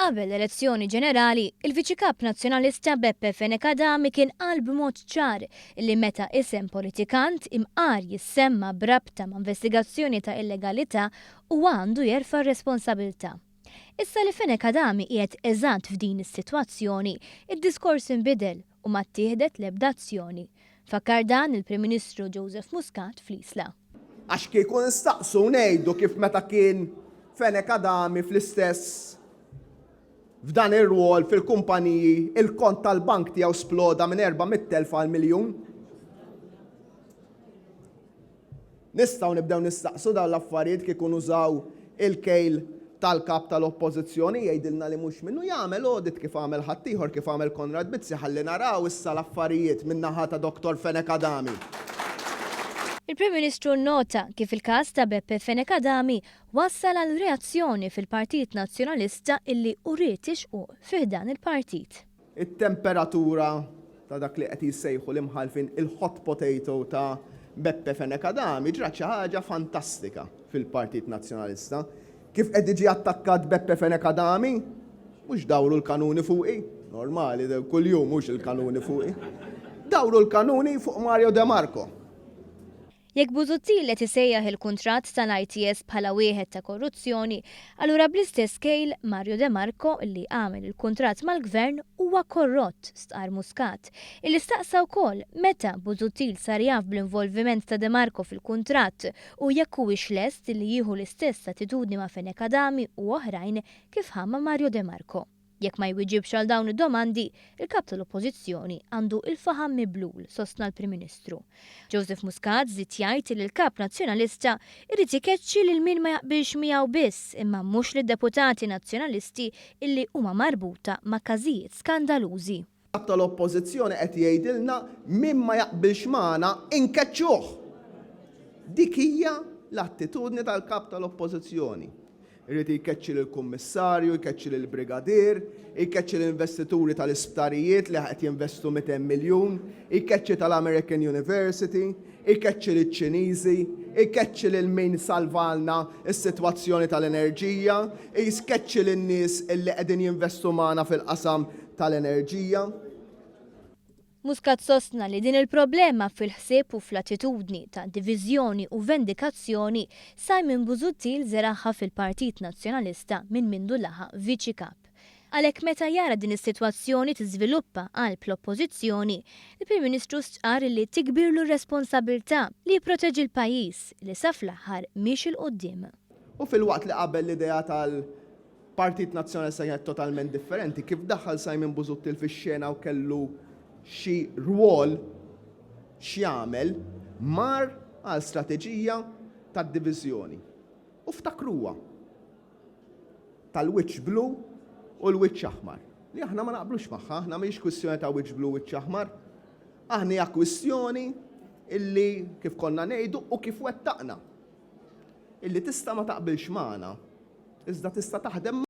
Qabel l-elezzjoni ġenerali, il-Viċi Kap Nazzjonalista Beppe Fenech Adami kien qal b'mod ċar li meta isem politikant imqar jissemma b'rabta ma' investigazzjoni ta' illegalità huwa għandu jerfa' r-responsabilità. Issa li Fenech Adami qiegħed eżatt f'din is-sitwazzjoni, id-diskors inbidel u ma ttieħdet l-ebda azzjoni. Fakkar dan il-Prim Ministru Joseph Muscat fl-Isla. Għax kieku nistaqsu u ngħidu kif meta kien Fenech Adami fl-istess f'dan ir-rwol fil-kumpaniji il-kont tal-bank tiegħu sploda minn 400,000 għal miljun. Nistgħu nibdew nistaqsu dawn l-affarijiet kieku nużaw il-kejl tal-Kap tal-Oppożizzjoni jgħidilna li mhux minnu jagħmel audit kif għamel ħaddieħor kif għamel Konrad Mizzi ħalli naraw issa l-affarijiet min-naħa ta' Dottor Fenech Adami. Il-Prim Ministru nnota kif il-każ ta' Beppe Fenech Adami wassal għal reazzjoni fil-Partit Nazzjonalista illi uriet ix-xquq fi ħdan il-partit. It-temperatura ta' dak li qed jissejħu l-imħallfin il-hot potato ta' Beppe Fenech Adami ġrat xi ħaġa fantastika fil-Partit Nazzjonalista. Kif qed jiġi attakkat Beppe Fenech Adami, mhux dawru l-kanuni fuqi, normali, kuljum mhux il-kanuni fuqi, dawru l-kanuni fuq Mario De Marco. Jekk Busuttil qed isejjaħ il-kuntratt tal-ITS bħala wieħed ta' korruzzjoni, allura bl-istess kejl Mario de Marco li għamel il-kuntratt mal-Gvern huwa korrott, stqarr Muscat, illi staqsa wkoll meta Busuttil sar jaf bl-involviment ta' De Marco fil-kuntratt u jekk huwiex lest illi jieħu l-istess attitudni ma' Fenech Adami u oħrajn kif ħa ma' Mario De Marco. Jekk ma jwiġibx għal dawn id-domandi, il-Kap tal-Oppożizzjoni għandu il-faħam miblul, sostna l-Prim Ministru. Joseph Muscat żied jgħid li l-Kap Nazzjonalista jrid ikeċċi lil min ma jaqbilx miegħu biss imma mhux lid-deputati Nazzjonalisti illi huma marbuta ma' każijiet skandalużi. Kap tal-Oppożizzjoni qed jgħidilna min ma jaqbilx magħna inkeċċuh! Dik hija l-attitudni tal-Kap tal-Oppożizzjoni. Irid jkeċċi lill-kummissarju, jkeċċi lill-brigadier, jkeċċi l-investituri tal-isptarijiet li qed jinvestu 200 miljun, jkeċċi tal-American University, jkeċċi liċ-Ċiniżi, jkeċċi lil min salvalna s-sitwazzjoni tal-enerġija, jkeċċi lin-nies illi qegħdin jinvestu magħna fil-qasam tal-enerġija. Muscat sostna li din il-problema fil-ħsieb u fl-attitudni ta' diviżjoni u vendikazzjoni Simon Busuttil żeragħha fil-Partit Nazzjonalista minn mindu laħaq Viċi Kap. Għalhekk meta jara din is-sitwazzjoni tiżviluppa qalb l-Oppożizzjoni, il-Prim Ministru stqarr li tikbirlu r-responsabilità li jipproteġi l-pajjiż li sa fl-aħħar miexi 'l quddiem. U filwaqt li qabel l-idea tal Partit Nazzjonalista kienet totalment differenti, kif daħal Simon Busuttil fix-xena u kellu xi rwol x'jagħmel, mar għal strateġija ta' diviżjoni. U ftakruha tal-wiċċ blu u l-wiċċ aħmar. Li aħna ma naqblux magħha, aħna mhijiex kwistjoni ta' wiċċ blu u wiċċ aħmar. Aħna hija kwistjoni illi kif konna ngħidu u kif wettaqna. Illi tista' ma taqbilx magħna, iżda tista' taħdem.